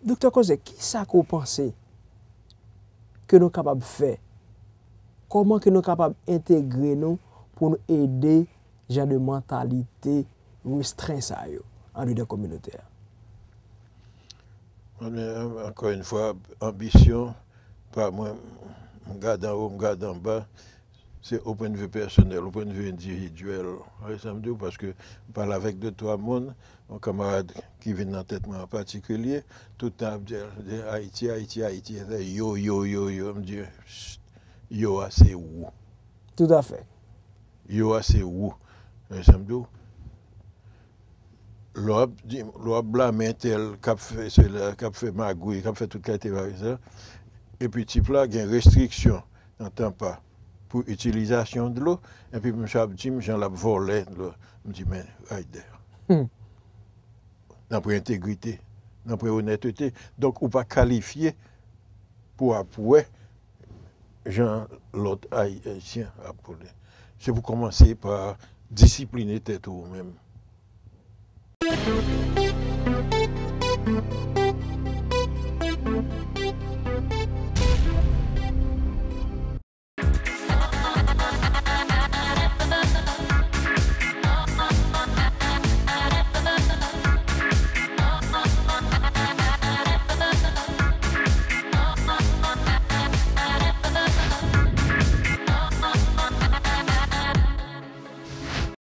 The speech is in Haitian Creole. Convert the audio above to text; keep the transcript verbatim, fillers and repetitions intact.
Doktè Koze, kisa ke w panse ke nou kapab fè? Kòman ke nou kapab entegre nou pou nou ede jan de mantalite restren sa yo andedan kominote a? Mwen, men, ankò yon fwa, anbisyon pa mwen, m gade anwo, m gade anba, se o pwennvi pèsonèl, o pwennvi endividyèl. Ou wè sa m di w? Paske m pale avèk de twa moun, yon kanmarad ki vin nan tèt mwen an patikilye, tout tan ap di, di Ayiti, Ayiti, Ayiti, yo, yo, yo, yo. M di, "Chst, yo a se ou." Toutafè. Yo a se ou. Ou wè sa m di w? Lè w ap di, lè w ap blame entèl k ap fè sela, k ap fè magouy, k ap fè tout kalite bagay sa, epi tip la gen restriksyon nan tanpa pou itilizasyon dlo, epi misye ap di m jan l ap vòlè dlo. M di, "Men, Ryder, Hmm. nan pwen entegrite, nan pwen onètete." Donk, ou pa kalifye pou ap wè jan lòt Ayisyen ap pale. Se pou kòmanse pa disipline tèt ou menm.